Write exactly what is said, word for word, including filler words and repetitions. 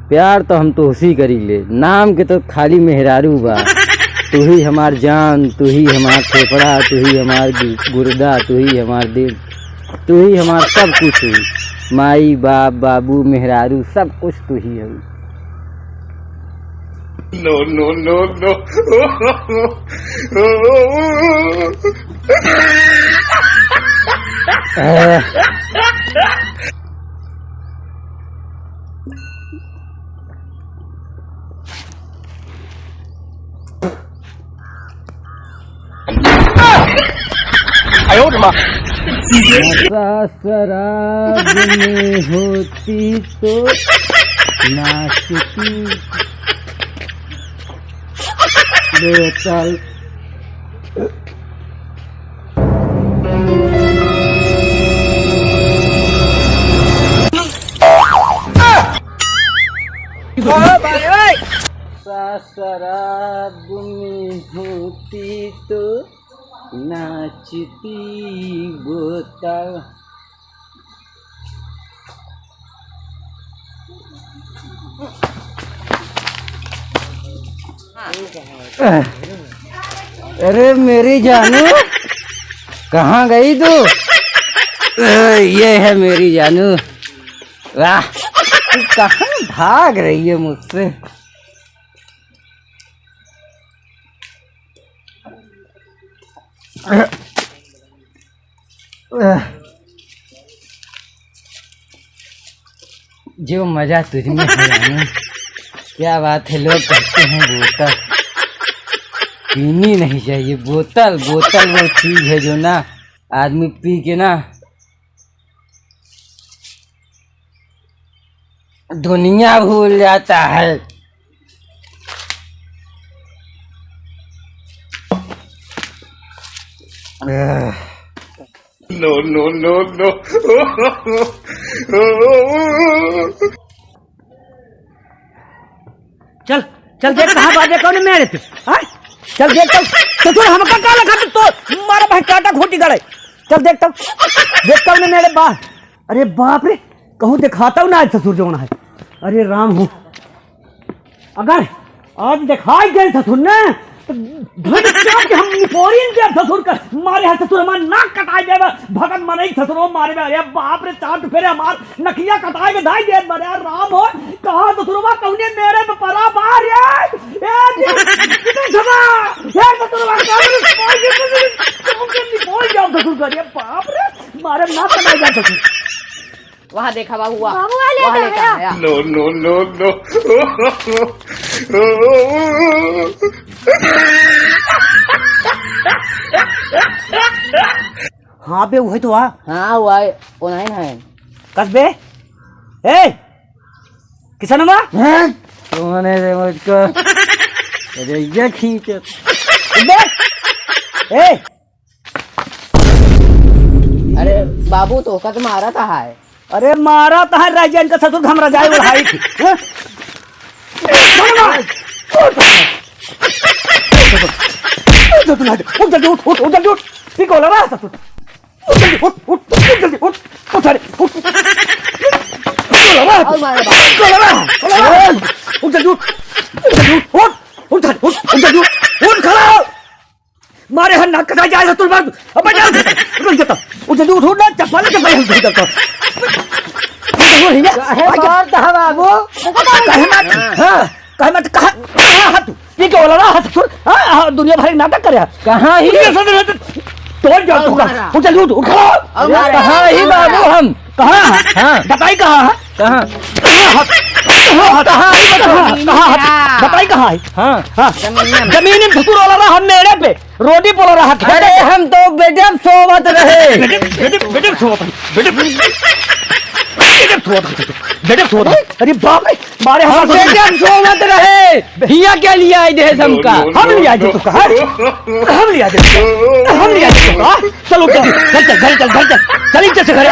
प्यार तो हम तोहसी करी ले, नाम के तो खाली मेहरारू बा। तू ही हमार जान, तू ही हमार फेफड़ा, तू ही हमार गु-, गुर्दा, तू ही हमार दिल, तू ही हमार सब कुछ हुई। माई, बाप, बाबू, मेहरारू, सब कुछ तू ही है। No, no, no, no। आयो रे माँ। नशा शराब में होती तो नाचती बोतल। नशा शराब में होती तो नाचती बोतल। अरे मेरी जानू, कहाँ गई तू? अ, ये है मेरी जानू। वाह, तू कहाँ भाग रही है मुझसे? जो मजा तुझमें है रानी, क्या बात है। लोग कहते हैं बोतल पीनी नहीं चाहिए, बोतल, बोतल वो चीज है जो ना आदमी पी के ना दुनिया भूल जाता है। No, no, no, no। चल, चल देख कहाँ बाजे कौन मेरे पे, हाँ? चल देख, चल, ससुर हमका का लखा तो मारा भाई काटा खोटी गड़े। चल देख तब, देख कौन मेरे बा। अरे बाप रे, कहूँ दिखाता हूँ ना आज ससुर जौन है। अरे राम हो, अगर आज दिखाई गए ससुर ने, तो धन चाप के हम निपोरिन के ससुर का मारे है ससुर, हमार नाक कटाई देबा। भगत मनई ससुरो मारे बा। अरे बाप रे, चाट फेरे हमार नकिया कटाई के धाई देत बा। अरे राम हो, कहाँ ससुरवा कौने मेरे में परा बा रे? ए, दे, दे, दे, ए, ससुरवा, कहाँ रे? निपोर जाओ ससुर का। अरे बाप रे, मारे नाक कटाई जाओ ससुर। वहाँ देखा बाबू, वहाँ। बाबू, वहाँ वहाँ लेटा लेटा है। आया। No, no, no, no। हाँ बे, उहे तो आ। हाँ, वो आए, वो नहीं है। कस बे? ए, किसनवा? हैं? कौन है रे मुझको? अरे ये खींच। बे, ए, अरे बाबू, तोहका तो मारा था है। अरे मारा था है, राजा इनका ससुर हम रजाई ओढ़ाई थी। हैं? उठ, उठ, उठ, उठ, जल्दी उठ, उठ, उठ, जल्दी उठ। ठीक हो रहा ससुर। उठ जल्दी, उठ, उठ, उठ जल्दी, उठ, उठ, अरे, उठ। और मारा बाबू। उठ जल्दी, उठ, उठ जल्दी, उठ, उठ जल्दी, उठ, उठ, उठ जल्दी, उठ, उठ खड़ा हो। मारे हर नाक कटा जाए तो मार। अब मैं जाऊँ, रुक जाता। वो जल्दी उठो ना, चप्पल, चप्पल हम धो जाता। ये तो वो है ना? काहे आज मारता है बाबू? काहे मार? हाँ। हाँ, काहे मार? कहाँ, कहाँ है तू? ये क्या बोला ना? हाँ, ससुर? हाँ, हाँ, दुनिया भर के नाटक करे है। कहाँ ही? दुनिया से तो तोड़ जाओ और तू का। मारा। वो जल्दी उठ, उठ खड़ा हो। और मारा। कहाँ ही बाबू हम? कहाँ है? हाँ। बताई कहाँ है? कहाँ? कहाँ है? कहाँ है? कहाँ है? बताई कहाँ है? हाँ। हाँ। जमीन में। जमीन में ससुर वाला रहा हम मेरे पे। रोटी पोला रहा, खेत अरे, पे। हम तो बेटे सोवत रहे। बेटे, बेटे, बेटे सोवत रहे। बेटे, बेटे सोवत रहे। बेटे सोवत रहे। अरे बाप रे, मारे हम हमारे बेटे सोवत रहे। हिया क्या लिया आई दे हमका? हम लिया दे तो कहा। हम लिया दे। हम लिया दे तो कहा। चलो जल्दी, घर चल, घर चल, घर चल। चल इज्जत से घर।